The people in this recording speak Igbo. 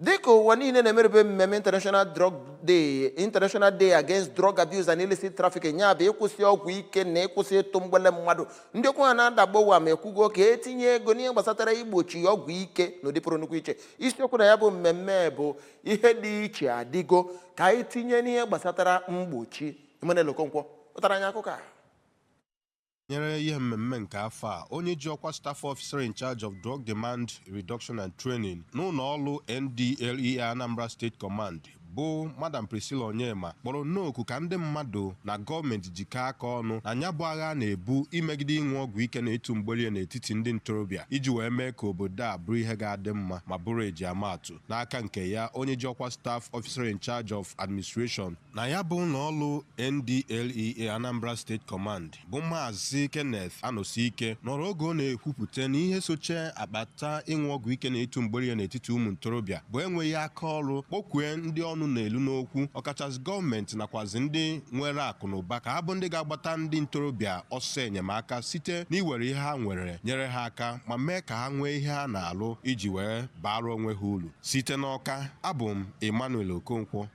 Dịka ụwa niile na-emerebe mmemme International Drug Day, International Day Against Drug Abuse and Illicit Trafficking, ya bụ ịkwụsị ọgwụ ike na ịkwụsị ịtụ mgbele mmadụ, ndị okwu ha na-adagbowa ma ekwugo ka etinye ego n'ihe gbasatara igbochi ọgwụ ike n'ụdị pụrụ nnukwu iche. Isiokwu na ya bụ mmemme bụ "Ihe dị iche adịgo, ka anyị tinye n'ihe gbasatara mgbochi." Emmanuel Okonkwo pụtara anyị akụkọ a. Nyere ihe mmemme nke afọ a, onye ji ọkwa Staff Officer in Charge of Drug Demand Reduction and Training n'ụlọ ọrụ NDLEA Anambra State Command, bụ Madam Priscilla Onyema, kpọrọ n'oku ka ndị mmadụ na gọọmenti jikọọ aka ọnụ na ya bụ agha a na-ebu imegide ịṅụ ọgwụ ike na ịtụ mgbere n'etiti ndị ntorobịa, iji wee mee ka obodo a bụrụ ihe ga-adị mma ma bụrụ eji amaatụ. N'aka nke ya, onye ji ọkwa Staff Officer in Charge of Administration na ya bụ ụlọ ọrụ NDLEA Anambra State Command, bụ Maazị Kenneth Anosike, nọrọ oge ọ na-ekwupụta na ihe soche akpata ịṅụ ọgwụ ike na ịtụ mgbere n'etiti ụmụ ntorobịa bụ enweghị aka ọrụ, kpọkwue ndị ọnụ na-elu n'okwu, ọkachasị gọọmenti nakwazi ndị nwere akụ na ụba, ka ha bụ ndị ga-agbata ndị ntorobịa ọsọ enyemaka site n'iwere ihe ha nwere nyere ha aka ma mee ka ha nwee ihe ha na-alụ iji wee baara onwe ha uru. Site n'Ọka, abụ m Emmanuel Okonkwo.